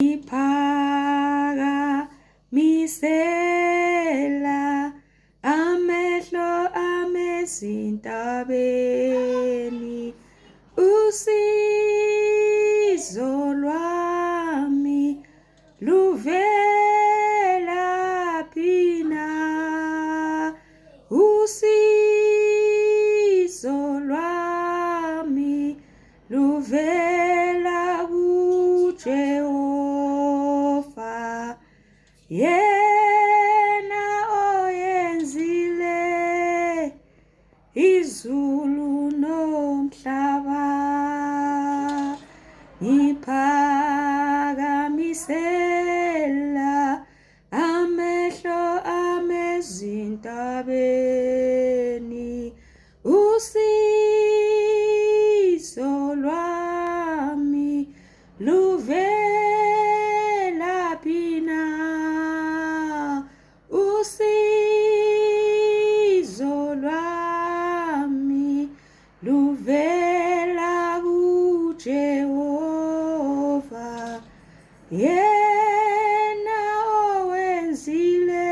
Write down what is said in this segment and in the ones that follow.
Ngiphakamisela amehlo ami ezintabeni, usizo lwami luvela phi na? Usizo lwami luvela kuJehova, yena oyenzile izulu nomhlaba. Ngiphakamisela amehlo ami ezintabeni, usizo lwami luvela phi na? Usizo lwami luvela kuJehova, yena owenzile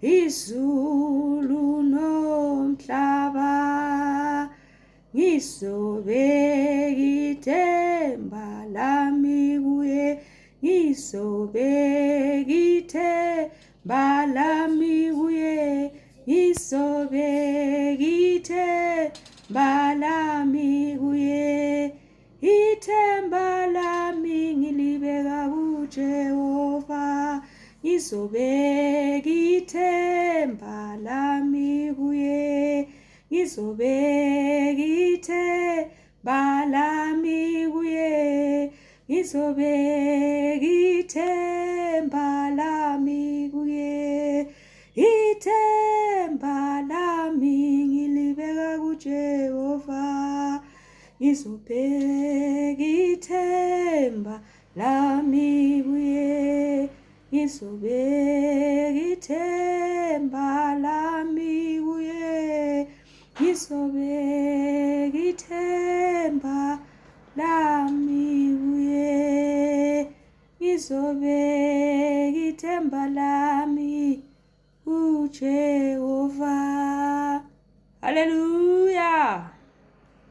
izulu nomhlaba. Ngizobeka ithemba lami kuye, ngizobeka ithemba lami kuye, ngizobeka ithemba lami kuye. Ithemba lami ngilibeka kuJehova, ngizobeka ithemba lami kuye, ngizobeka ithemba lami kuye, ngizobeka ithemba lami kuye. Ithemba lami ngilibeka kuJehova, ngizobeka ithemba lami kuye, ngizobeka ithemba lami kuye, ngizobeka ithemba lami kuye, ngizobeka ithemba lami kuJehova. Haleluya.